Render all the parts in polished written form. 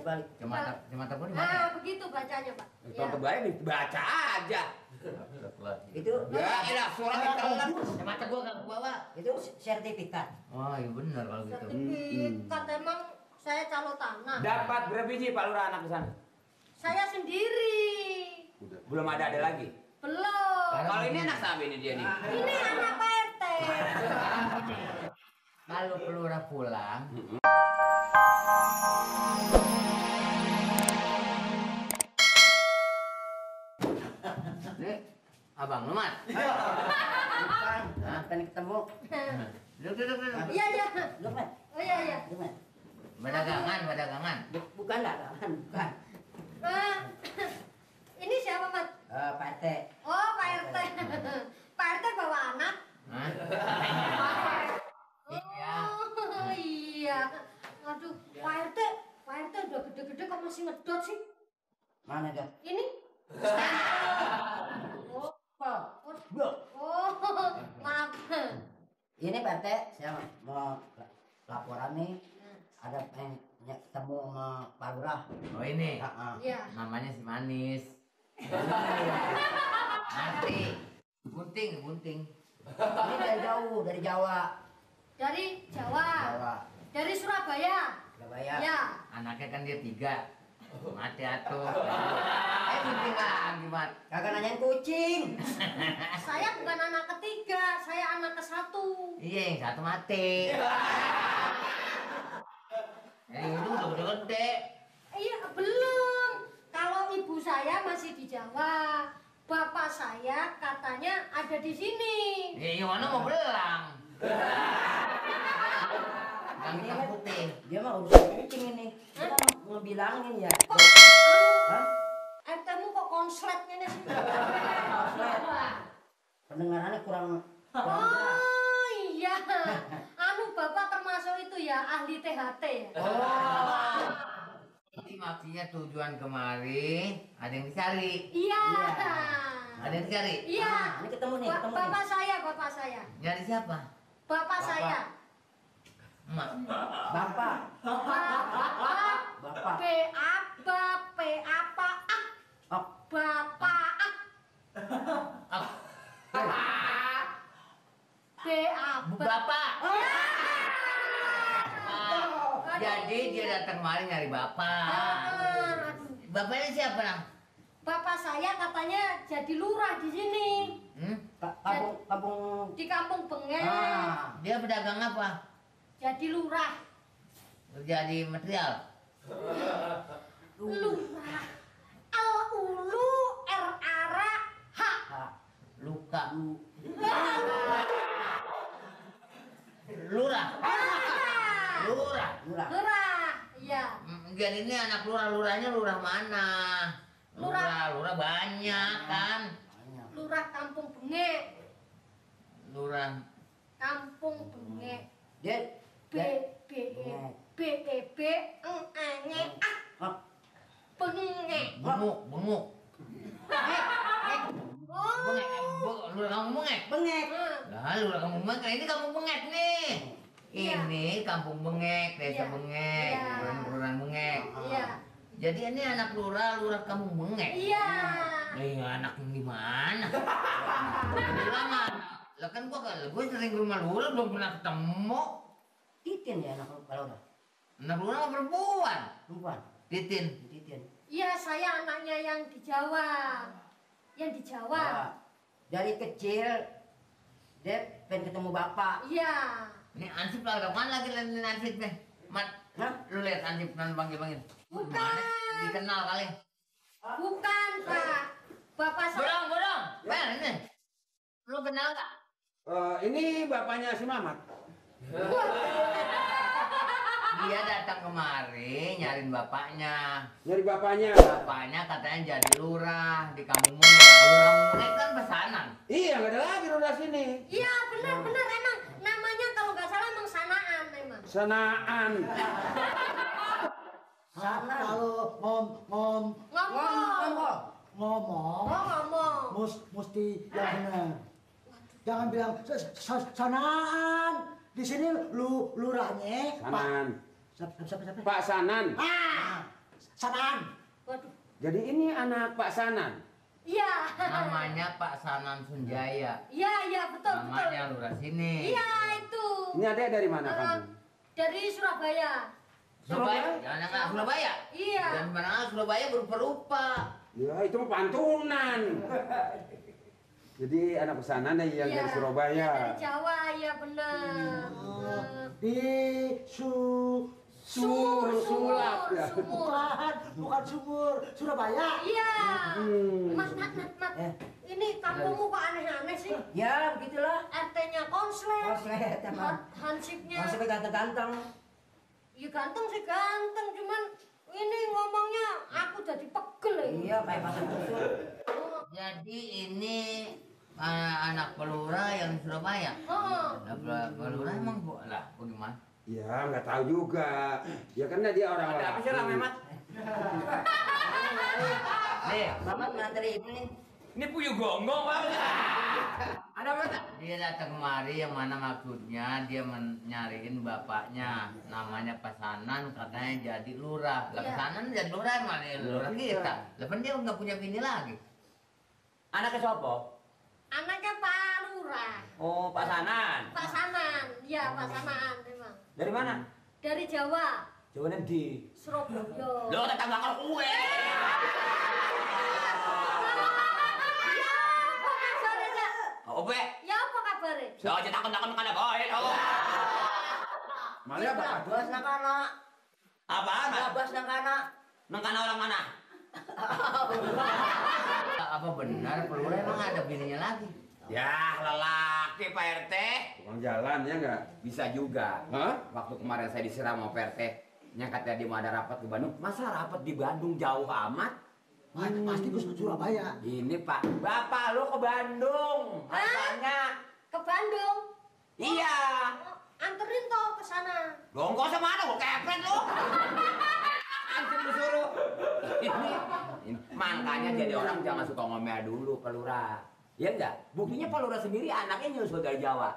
dibalik. Kacamata gua di mana? Nah, begitu bacanya, Pak. Kalau kebalik dibaca aja. Itu Ya, elah surat ditelan. Kacamata gua nggak bawa. itu sertifikat. Oh iya benar kalau gitu. Sertifikat emang saya calo tanah. Dapat berapa biji Pak Lurah anak di sana? Saya sendiri. Belum ada lagi. Belum. Kalau ini anak siapa ini dia nih? Ini anak Pak RT. Kalau pelurah pulang, nih, abang Lumat. Bukan, bukan ketemu. Duduk. Iya, iya. Lumat, Oh iya, iya. lumat. Badagangan. Bukan lah, bukan. Ini siapa, Mas? Pak RT. Oh, Pak RT. Pak RT bawa anak. Hah? Iya. Oh, iya. Aduh, Pak RT udah gede-gede kok masih ngedot sih? Mana dong? Ini? Oh, oh, maaf. Ini Pak RT, saya mau laporan nih. Ada yang ketemu sama Pak Lurah. Oh ini, Iya. namanya si Manis. Nanti, gunting. Ini dari jauh, dari Jawa. Dari Jawa. Dari Surabaya. Surabaya. Ya. Anaknya kan dia 3. Mati atuh. Gunting lagi, Mat. Kagak nanyain kucing. Saya bukan anak ketiga, saya anak ke-1. Iya, yang satu mati. Ini udah gede. Iya, belum. Kalau ibu saya masih di Jawa, bapak saya katanya ada di sini. Iya, mana mau belang? Yang hitam putih. Dia mah urusan kucing ini. Kita mau ngebilangin ya. Kok Hah? RT-mu kok konsletnya nih? Konslet. Pendengarannya kurang jelas. Oh iya, bapak termasuk itu ya ahli THT ya? Oh. Jadi maksudnya tujuan kemari ada yang dicari. Iya. Ada yang dicari. Iya. Ini ketemu nih, ketemu nih. Bapak saya. Nyari siapa? Bapak saya. Emak. Bapak. Bapak. P-A-P-A-P-A. Oh. Bapak. Bapak. Jadi dia datang kemari nyari bapak. Bapaknya siapa, Nang? Bapak saya katanya jadi lurah di sini. Kampung Di Kampung Bengek. Dia pedagang apa? Jadi lurah. Jadi material. Lurah. L-U-L-U R-A-R-A-H. Luka. Lurah. Lurah. Iya. Jadi ini anak lurah-lurahnya lurah mana? Lurah banyak kan? Lurah Kampung Bengek. Lurah Kampung Bengek. Dia B-E-B-E-B-E-B-E-N-A-N-E-A. Bengek. benguk. Oh. Lurah kamu bengek. Lah, lurah kamu bengek. Ini kamu bengek nih. Ini kampung bengek, desa bengek, kelurahan bengek. Iya. Jadi ini anak lurah kampung bengek. Iya. Anak di mana? Lama. Lah kan gue sering ke rumah lurah belum pernah ketemu. Titin ya anak Lurah. Anak lurah apa perempuan? Perempuan. Titin. Iya, saya anaknya yang di Jawa. Dari kecil dia pengen ketemu bapak. Iya. Ini ansip lah, kapan lagi ini ansip nih? Mat, lu lihat ansip nan panggil. Bukan. Dikenal kali. Bukan, Pak. Bapak saya. Bodong. Bel ini. Lu kenal gak? Ini bapaknya si Mamat. Dia datang kemari nyariin bapaknya. Nyari bapaknya. Bapaknya katanya jadi lurah di kampung Mune. Lurah Mune kan pesanan. Iya, nggak ada lagi lurah sini. Iya, benar emang namanya kalau nggak salah emang sanaan emang. Sanaan. Kalau ngomong mesti yang benar. Jangan bilang sanaan. Di sini lurahnya Sanan. Siapa? Pak Sanan. Sanaan. Waduh. Jadi ini anak Pak Sanan. Iya. Namanya Pak Sanan Sunjaya. Iya, betul, betul. Namanya lurah sini. Iya, itu. Ini adek dari mana Eh, kamu? dari Surabaya. Surabaya? Jangan Surabaya. Iya. Dan mana Surabaya berupa-rupa. Ya itu mah pantunan. Jadi anak pesanan yang Iya, dari Surabaya. Dari Jawa, ya benar. Di Sulap ya. bukan sumur Surabaya. Iya. Hmm. Mas. Ini kampungmu kok aneh-aneh sih? Ya begitulah. RT-nya konslet. Konslet sama. Hansipnya. Masih ganteng-ganteng. Ya ganteng sih ganteng, cuman ini ngomongnya aku jadi pegel ya. Iya kayak pasang susu. Jadi ini anak pelurah yang di Surabaya. Oh. Nah, pelurah emang lah, bagaimana? Ya nggak tahu juga. Ya karena dia orang Ada apa sih lah, Memat? Nih, Mamat ngantri ini. ini puyuh gonggong Pak. Ada apa? Dia datang kemari yang mana maksudnya dia nyariin bapaknya. Namanya Pasanan, katanya jadi lurah. Lah Iya. Pasanan jadi lurah emang lurah kita. Lepas dia nggak punya bini lagi. Anaknya siapa? Anaknya Pak Lurah. Oh, Pak Sanan. Pak Sanan. Iya, Pak Sanan memang. Dari mana? Dari Jawa. Jawa nanti. Surabaya. Lo tetangga kalau kue. Ya, apa kabarnya, Cak? Obe. Ya, apa kabarnya? So, aja takon-takon kana bae to. Malah apa? Bos nang kana. Apaan, Mas? Bos nang kana. Nang kana orang mana? Apa benar pelurah emang ada bininya lagi? Ya, lelaki Pak RT. Tukang jalan ya nggak? Bisa juga. Hah? Waktu kemarin saya disiram sama Pak RT, nyangka dia mau ada rapat ke Bandung. Masa rapat di Bandung jauh amat? Pasti ke Surabaya. Ini Pak, Bapak lu ke Bandung. Hah? Rasanya. Ke Bandung. Iya. Oh, anterin toh ke sana. Dongkos sama mana? Gua kepet lu. Antum disuruh. Ini, makanya jadi orang jangan suka ngomel dulu, Pak Lurah. Ya enggak? Buktinya Pak Lurah sendiri anaknya nyusul dari Jawa.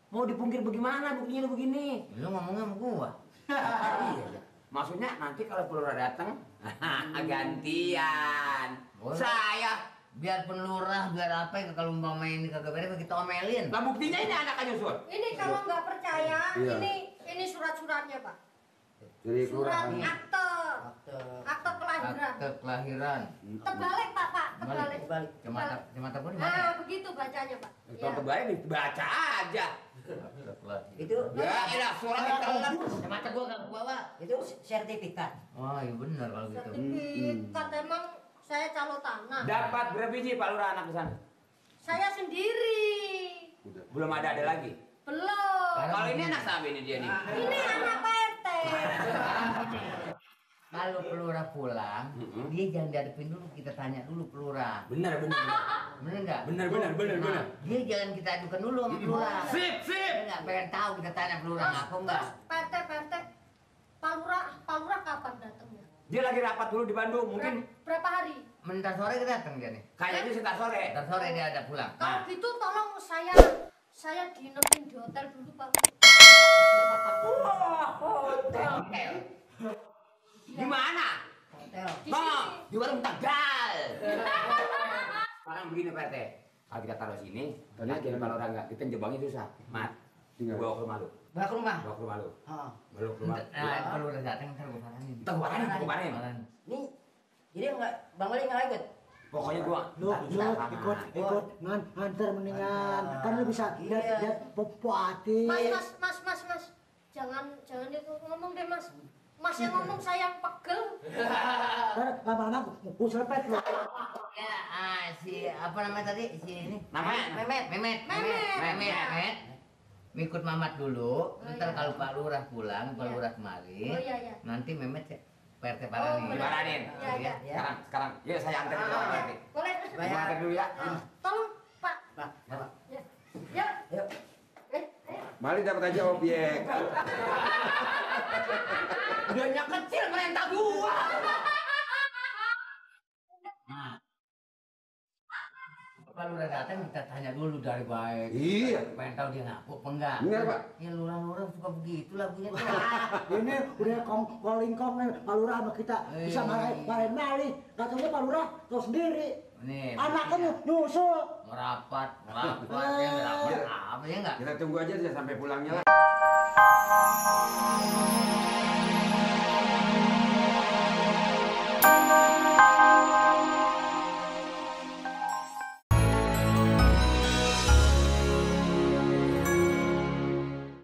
Mau dipungkir bagaimana? Buktinya lu begini. Lu ngomongnya sama gua. Iya. Maksudnya nanti kalau Pak Lurah datang, gantian. Boleh. Saya. Biarpun lurah, biar apa ya kalau umpama ini kagak beres kita omelin. Lah buktinya ini anaknya nyusul. Ini kalau nggak percaya, Iya. ini surat-suratnya, Pak. Dari Surat kelurahan. akte. Akte kelahiran. Akte kelahiran. Terbalik, Pak, terbalik. Balik. Kecamatan gua di mana? Nah, begitu bacanya, Pak. Kalau kebalik dibaca aja. Akte kelahiran. Itu Ya, elah surat ditelan. Kecamatan gua kagak bawa. itu sertifikat. Oh iya benar kalau gitu. Sertifikat emang saya calo tanah. Dapat berapa biji Pak Lurah anak di sana? Saya sendiri. Belum ada lagi. Belum. Kalau ini anak siapa ini dia nih? Ini anak Pak RT. Kalau pelurah pulang, dia jangan dihadapin dulu, kita tanya dulu pelurah. Benar. Bener nggak? Benar. Nah, dia jangan kita adukan dulu sama pelurah. Sip. Dia nggak pengen tahu kita tanya pelurah ngaku nggak? Terus Pak RT. Pak Lurah kapan datangnya? Dia lagi rapat dulu di Bandung, mungkin Berapa hari? Mentar sore kita datang dia nih. kayaknya sekitar sore. Mentar sore dia ada pulang. Kalau Nah. gitu tolong saya dinepin di hotel dulu, Pak. Hotel. Di mana? Hotel. Di Bang, sini. di warung Tegal. Sekarang begini Pak RT, kalau kita taruh sini, nanti kalau orang nggak kita jebangnya susah. Mat, Tinggal. bawa ke rumah lu, Bawa ke rumah. bawa ke rumah lu, Oh. bawa ke rumah. Nah, pelurah datang ntar gua paranin. Kita kemarin. Ini jadi enggak Bang Oli enggak ikut. Pokoknya gua Lu ikut nganter mendingan. Kan lu bisa Iya. lihat Popati. Mas. Jangan itu ngomong deh, Mas. Mas yang ngomong saya pegel. Lama-lama ku selepet lu. Ya, si apa namanya tadi? Si ini. Namanya? Memet. Ngikut Mamat dulu. Oh, Ntar iya. kalau Pak Lurah pulang, Pak Iya. Lurah kemari. Oh, iya. Nanti Memet cek PRT Oh, Paranin. benar. Diparanin. Iya. Sekarang, yuk saya antar ke rumah RT. Boleh. Gua antar dulu ya. Tolong, Pak. Pak, Pak. Ya. Yuk. Yuk. Mari dapat aja objek. Udahnya kecil merentah gua. Pak Lurah udah datang kita tanya dulu dari baik. Iya. Pengen tahu dia ngaku apa enggak. Bener, Pak. Ya lurah-lurah suka begitu lagunya tuh. Ini udah calling nih Pak Lurah sama kita bisa marahin malih. Katanya Pak Lurah tahu sendiri. Nih, Anaknya nyusul. merapat ya merapat apa ya enggak? Kita tunggu aja dia sampai pulangnya lah.